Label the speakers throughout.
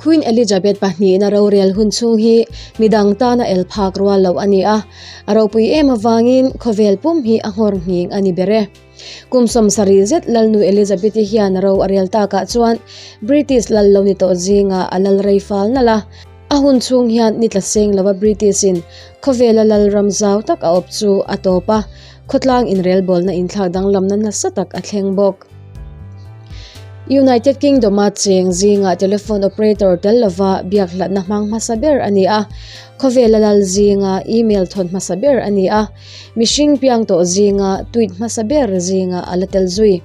Speaker 1: Queen Elizabeth pahnihna rorel hun chhung hi midang tana el phak rual loh a ni a, a ropui em avangin khawvel pum hi a nghawr nghing a ni ber e. Kum 70 zet Lalnu Elizabeth-i hian ro a rel takah chuan British lal lo ni tawh zingah a lal rei fal nalh a. A hun chhung hian ni tla seng lova British-in khawvela lal ram zau tak a awp chu a tawp a, khawtlang inrelbawlna inthlak danglamna nasa tak a thleng bawk. United Kingdom-a cheng zingah telephone operator tel lova biak hlatna hmang hmasa ber a ni a, khawvela lal zinga email thawn hmasa ber a ni a, mihring piang tawh zinga tweet hmasa ber zinga a la tel zui.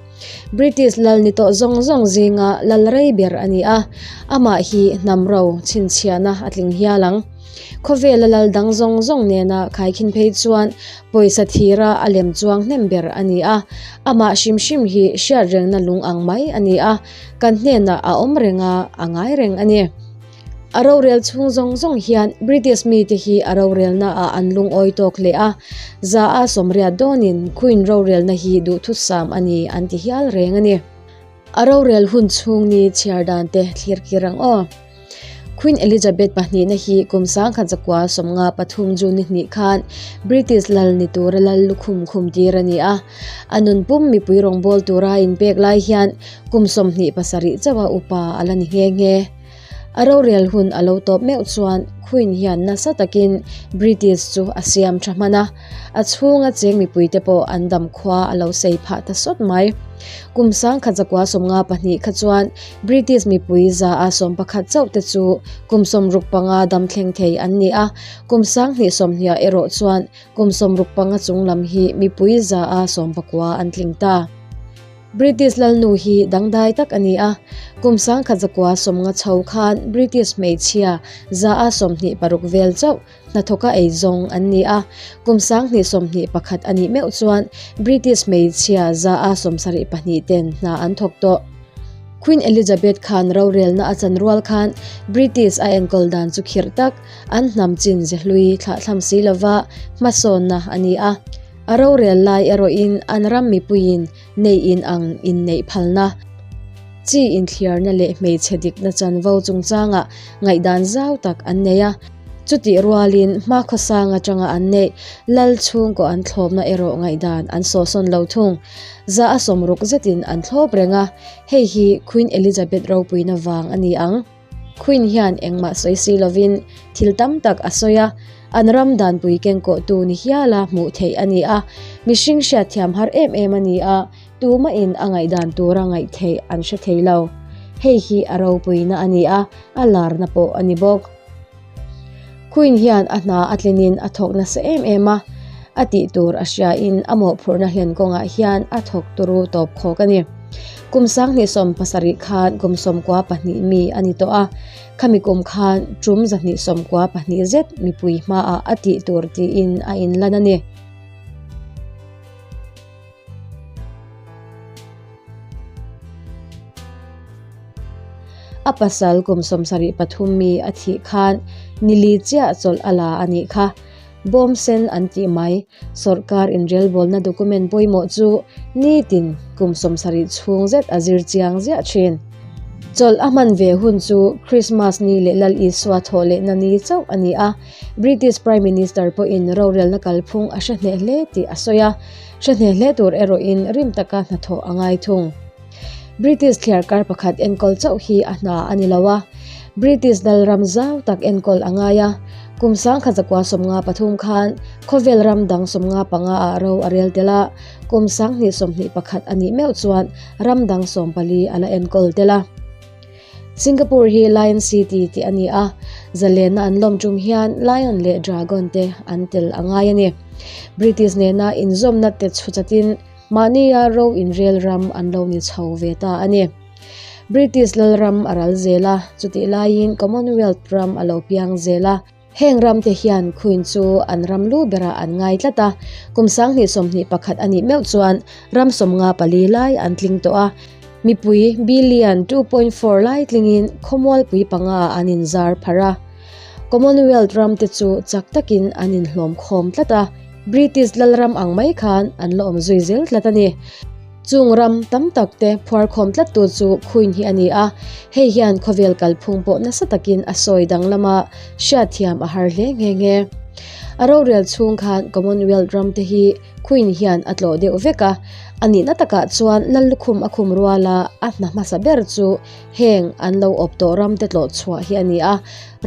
Speaker 1: British lal ni tawh zawng zawng zinga lal rei ber a ni a, amah hi hnam ro chhinchhiahna a tling hial ang. Khawvela lal dang zawng zawng nena khaikhin phei chuan pawisa thira a lem chuang hnem ber a ni a, amah hrim hrim hi hriat rengna lung ang mai a ni a, kan hnenah a awm reng a, a ngai reng a ni. A rorel chhung zawng zawng hian British mite hi a rorelna ah an lungawi tawk hle a, za a 80 dawnin Queen rorelna hi duhthusam a ni an ti hial reng a ni. A rorel hun chhung ni chhiar dan te thlir kir ang aw. Queen Elizabeth pahnihna hi kum 1953 June ni hnih khan British lal ni tura lal lukhum khum tir a ni a. A nun pum mipui rawngbâwl tura inpek lai hian kum 27 chauha upa a la ni nghe nghe. A rorel hun a lo tawp meuh chuan Queen hian nasa takin British chu a siam tha hman a, a chhunga cheng mipuite pawh an dam khua a lo sei phah ta sawt mai. Kum 1952 kha chuan British mipui 111 chauh te chu kum 65 dam thleng thei an ni a, kum 2020 erawh chuan kum 65 chung lam hi mipui 90 an tling ta. British lalnu hi dangdai tak a ni a, kum 1950 chho khan British hmeichhia 26 vel chauh hnathawka ei zawng an ni a, kum 2021 a nih meuh chuan British hmeichhia 74 ten hna an thawk tawh. Queen Elizabeth khan rorelna a chan rual khan British a enkawl dan chu khirh tak, an hnam chin ze hlui thlahthlam si lova hmasawnna a ni a. A rorel lai erawhin an ram mipuiin nei in ang inneih phalna, chi inthliarna leh hmeichhe dikna chanvo chungchangah ngaihdan zau tak an nei a. Chutih rualin hmakhawsang atanga an neih lal chhungkaw an thlawpna erawh ngaihdan an sawhsawn lo thung. 60 zetin an thlawp reng a, hei hi Queen Elizabeth ropuina vang a ni ang. Queen hian engmah sawi si lovin thil tam tak a sawi a, an ram danpui kengkawhtu ni hiala hmuh theih a ni a, mihring hriatthiam har em em a ni a, tumahin a ngaihdan tura ngaih theih an hre thei lo. Hei hi a ropuina a ni a, a larna pawh a ni bawk. Queen hian a hna a tlinin a thawk nasa em em a, a tih tur a hriain a mawhphurhna hlen kawngah hian a thawk turu tawp khawk a ni. Kum 2017 khan kum 92 mi a ni tawh a, khami kum khan tum 292 zet mipui hmaah a tih tur tiin a inlan a ni. A pasal kum 73 mi a thih khan nili chiah chawlh a la a nih kha. Bawm sen an tih mai, sawrkar inrelbawlna document pawimawh chu nitin kum 70 chhung zet a zir chiang ziah thin. Chawlh a hman ve hun chu Christmas ni leh Lal Isua thawh lehna ni chauh a ni a, British Prime Minister pawhin rorelna kalphung a hre hneh hle tih a sawi a, hre hneh hle tur erawhin rim taka hnathawh a ngai thung. British thliarkar pakhat enkawl chauh hi a hna a ni lo a, British dal ram zau tak enkawl a ngai a, kum 1953 khan khawvel ram dang 55 ah ro a rel tel a, kum 2021 a nih meuh chuan ram dang 14 a la enkawl tel a. Singapore hi Lion City tih a ni a, zalenna an lawm tum hian Lion leh Dragon te an tel a ngai a ni. British nena inzawmna te chhu chatin mahnia ro inrel ram an lo ni chho ve ta a ni. British lalram a ral zel a, chutih laiin Commonwealth ram a lo piang zel a. Heng ram te hian Queen chu an ram lu berah an ngai tlat a, kum 2021 a nih meuh chuan ram 54 lai an tling tawh a, mipui billion 2.4 lai tlingin khawmualpui panga an inzar pharh a. Commonwealth ram te chu chak takin an inhlawm khawm tlat a, British lalram ang mai khan an la awm zui zel tlat a ni. Chung ram tam tak te phuarkhawm tlattu chu Queen hi a ni a, hei hian khawvel kalphung pawh nasa takin a sawi danglam a, hriatthiam a har hle nghe nghe. A rorel chhung khan Commonwealth ram te hi Queen hian a tlawh deuh vek a, a nihna takah chuan Lallukhum a khum ruala a hna hmasa ber chu heng an lo awp tawh ram te tlawh chhuah hi a ni a,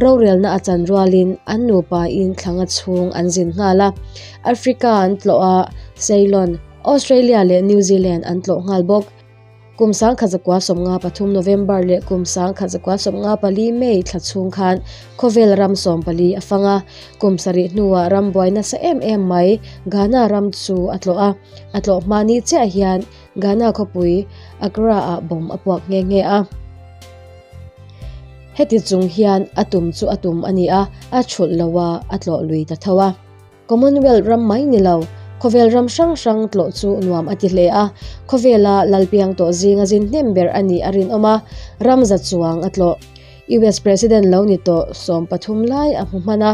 Speaker 1: rorelna a chan rualin an nupa in thlanga chhung an zin nghal a, Africa an tlawh a, Ceylon, Australia leh New Zealand an tlawh nghal bawk. Kum 1993 November leh kum 1994 May thla chhung khan khawvel ram 14 a fang a, kum sarih hnuah ram buai nasa em em mai Ghana ram chu a tlawh a, a tlawh hma ni chiah hian Ghana khawpui Accra-ah bomb a puak nghe nghe a. Heti chung hian a tum chu a tum a ni a, a thulh lo a, a tlawh lui ta tho a. Commonwealth ram mai ni lo, khawvel ram hrang hrang tlawh chu nuam a ti hle a, khawvela lalpiang tawh zinga zin hnem ber a nih a rinawm a, ram za chuang a tlawh. US President lo ni tawh 13 lai a hmu hman a,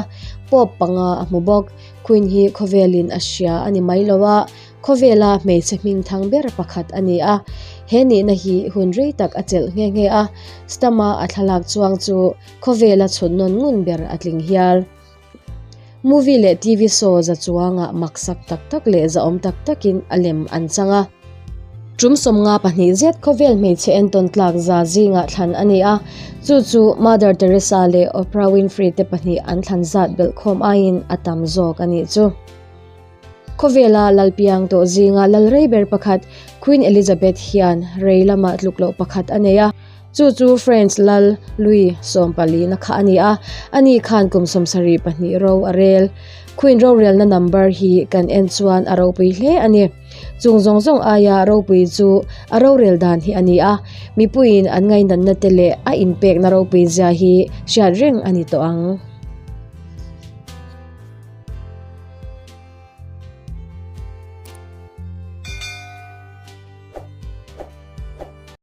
Speaker 1: Pope panga a hmu bawk. Queen hi khawvelin a hria a ni mai lo a, khawvela hmeichhe hmingthang ber pakhat a ni a, he nihna hi hun rei tak a chelh nghe nghe a, Stam-a a thlalak chuang chu khawvela chhun nawn ngun ber a tling hial. Movie leh TV show za chuangah maksak tak tak leh zahawm tak takin a lem an chang a. Tum 52 zet khawvel hmeichhe entawn tlak za zingah thlan a ni a, chu chu Mother Teresa leh Oprah Winfrey te pahnih an thlan zat belhkhawm aiin a tam zawk a nih chu. Khawvela lalpiang tawh zinga lal rei ber pakhat Queen Elizabeth hian rei lamah tluk loh pakhat a nei a, chu chu French lal Louis 14 kha a ni a, ani khan kum 72 ro a rel. Queen rorelna number hi kan en chuan a ropui hle a ni. Chung zawng zawng aia ropui chu a rorel dan hi a ni a, mipuiin an ngainatna te leh a inpekna ropui zia hi hriat reng a ni tawh ang.